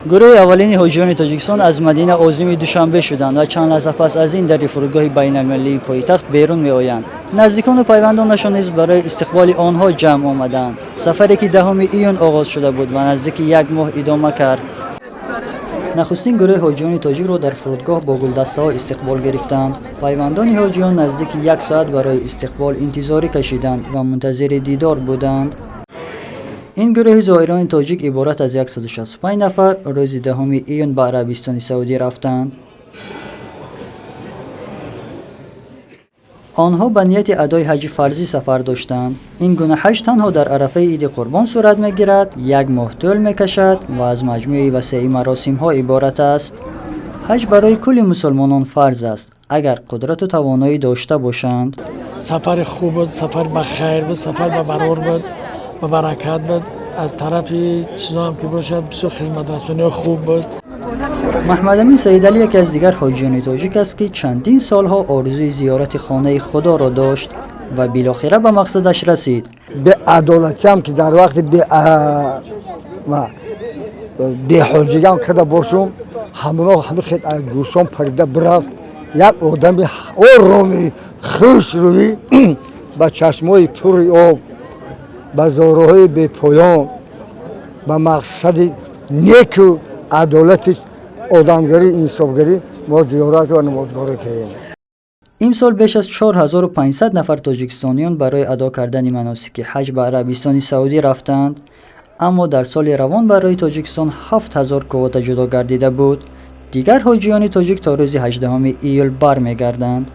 Гурӯҳи аввалини ҳоҷиёни Тоҷикистон аз Мадина озими Душанбе шуданд ва чанд лаҳза пас аз ин дари фурудгоҳи байналмилалии пойтахт берун меоянд. Наздикону пайвандонашон низ барои истиқболи онҳо ҷамъ омаданд. Сафаре ки 10 июн оғоз шуда буд ва наздики як моҳ идома кард. Нахустин гурӯҳи ҳоҷиёни тоҷикро дар фурудгоҳ бо гулдастаҳо истиқбол гирифтанд. Пайвандони ҳоҷиён наздики як соат барои истиқбол интизорӣ кашиданд ва мунтазири дидор буданд. Ин гурӯҳи зоирони тоҷик иборат аз 165 нафар рӯзи 10 июн ба Арабистони Саудӣ рафтанд. Онҳо ба нияти адои ҳаҷи фарзӣ сафар доштанд. Ин гуна ҳаҷ танҳо дар арафаи Иди Қурбон сурат мегирад, як моҳ тӯл мекашад ва аз маҷмӯи васеи маросимҳо иборат аст. Ҳаҷ барои кулли мусулмонон фарз аст, агар қудрату тавоноӣ дошта бошанд. Сафари хуб буд, сафар ба хайр буд, сафар ба барор буд, ба баракат буд. Аз тарафи чизоам ки бошад, бисёр хизматрасониҳо хуб буд. Маҳмадамин Саидалӣ яке аз дигар ҳоҷиёни тоҷик аст, ки чандин солҳо орзуи зиёрати хонаи худоро дошт ва билохира ба мақсадаш расид. Беадолатиам ки дар вақти беҳоҷигам када бошум, ҳамоно ҳами хел гӯшон парида бирафт. Як одами ороми хушрӯӣ, ба чашмои пури об, ба зораҳои бепоён, ба мақсади неку адолати одамгарӣ, инсофгарӣ мо зиёрат ва намозгорӣ кардем. Имсол беш аз 4500 нафар тоҷикистониён барои адо кардани маносики ҳаҷ ба Арабистони Саудӣ рафтанд. Аммо дар соли равон барои Тоҷикистон 7000 квота ҷудо гардида буд. Дигар ҳоҷиёни тоҷик то рӯзи 18 июл бармегарданд.